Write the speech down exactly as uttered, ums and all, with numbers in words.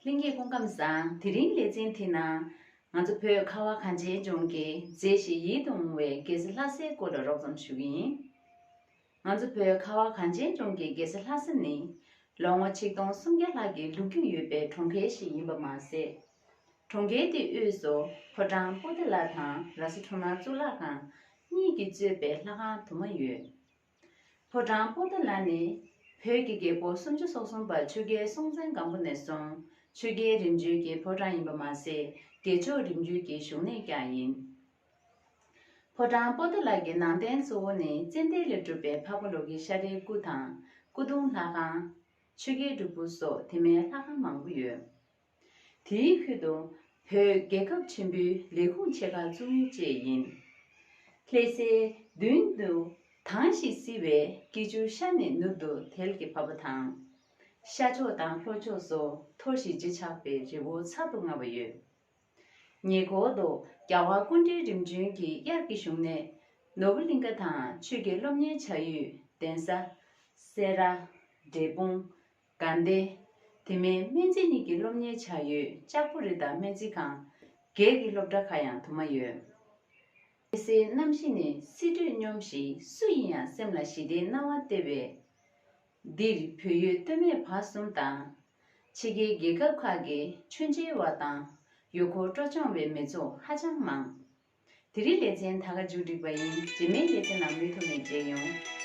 ལྷན་རྒྱས་སྐུ་ཁམས་བཟང་། དེ་རིང་ལེ་ཚན་དེའི་ནང་ང་ཚོ་བོད་ཁ་བ་གངས་ཅན་ལྗོངས་ཀྱི་མཛེས་ཤིང་ཡིད་དུ་འོང་བའི་རྒྱལ་ས་ལྷ་སའི་སྐོར་ལ་རོབ་ཙམ་ཞུ་གི་ཡིན། ང་ཚོ་བོད་ཁ་བ་གངས་ཅན་ལྗོངས་ཀྱི་རྒྱལ་ས་ལྷ་ས་ནི་ལོ་ངོ་ཆིག་སྟོང་སུམ་བརྒྱ་ལྷག་གི་ལོ་རྒྱུས་ཡོད་པའི་གྲོང་ཁྱེར་ཞིག་ཡིན་པ་མ་ཟད། གྲོང་ཁྱེར་དེའི་དབུས་སུ་ཕོ་བྲང་པོ་ཏཱ་ལ་དང་ར་ས་གྲོང་ནག་གཙུག་ལག་ཁང་གཉིས་ཀྱིས་གཙོས་པའི་ལྷ་ཁང་དུ་མ་ཡོད། ཕོ་བྲང་པོ་ཏཱ་ལ་ནི་བོད་ཀྱི་རྒྱལ་པོ་སུམ་ཅུ་སོ་གསུམ་པ་ཆོས་རྒྱལ་སྲོང་བཙན་སྒམ་པོ་ནས་བཟུང་ཆོས་རྒྱལ་རིམ་བྱོན་གྱི་ཕོ་བྲང་ཡིན་པ་མ་ཟད། རྒྱལ་མཆོག་རིམ་བྱོན་གྱི་བཞུགས་གནས་ཀྱང་ཡིན། ཕོ་བྲང་པོ་ཏཱ་ལ་གི་ནང་རྟེན་གཙོ་བོ་ནི་ཙན་དན་ལས་གྲུབ་པའི་འཕགས་པ་ལོ་ཀེ་ཤྭ་རའི་སྐུ་དང་སྐུ་གདུང་ལྷ་ཁང་། ཆོས་རྒྱལ་སྒྲུབ་ཕུག་སོགས་དེ་མིན་ལྷ་ཁང་མང་པོ་ཡོད། དེའི་ཁུལ་དུ་བོད་རྒྱལ་ཁབ་ཆེན་པོའི་ལས་ཁུངས་ཆེ་ཁག་བཙུགས་ཡུལ་བཅས་ཡིན། ལྷ་སའི་མདུན་དུ་དྭངས་ཤིང་བསིལ་བའི་སྐྱིད་ཆུ་ཤར་ནས་ནུབ་ཏུ་དལ་གྱིས་བབས་པ་དང་། ཤར་ཕྱོགས་དང་ལྷོ་ཕྱོགས་སུ་མཐོ་ཞིང་བརྗིད་ཆགས་པའི་རི་བོ་ཚ་དུ་རྔ་བ་ཡོད། ཉེ་འཁོར་དུ་རྒྱལ་བ་སྐུ་ཕྲེང་རིམ་བྱོན་གྱི་དབྱར་གྱི་བཞུགས་གནས་ནོར་བུ་གླིང་ཁ་དང་ཆོས་ཀྱི་སློབ་གཉེར་བྱ་ཡུལ་གདན་ས། སེ་ར། འབྲས་སྤུངས། དགའ་ལྡན། དེ་མིན་སྨན་རྩིས་གཉིས་ཀྱི་སློབ་གཉེར་བྱ་ཡུལ་ལྕགས་པོ་རི་དང་སྨན་རྩིས་ཁང་སྒེར་གྱི་སློབ་གྲྭ་ཁག་ཡང་དུ་མ་ཡོད། ལྷ་སའི་གནམ་གཤིས་ནི་བསིལ་དྲོད་སྙོམས་ཤིང་སུ་ཡིན་ཡང་སེམས་ལ་ཞི་བདེའི་སྣང་བ་སྟེར་བས། འདིར་བོད་ཡུལ་སྟོད་སྨད་བར་གསུམ་དང་། ཕྱི་རྒྱལ་རྒྱལ་ཁབ་ཁག་གི་མཆོད་མཇལ་བ་དང་ཡུལ་སྐོར་སྤྲོ་སྦྱོང་བའི་མི་ཚོགས་ཧ་ཅང་མང་། དེ་རིང་ལེ་ཚན་ད་ག་མཇུག་སྒྲིལ་པ་ཡིན། རྗེས་མའི་ལེ་ཚན་ནང་མུ་མཐུད་ནས་མཇལ་ཡོང་།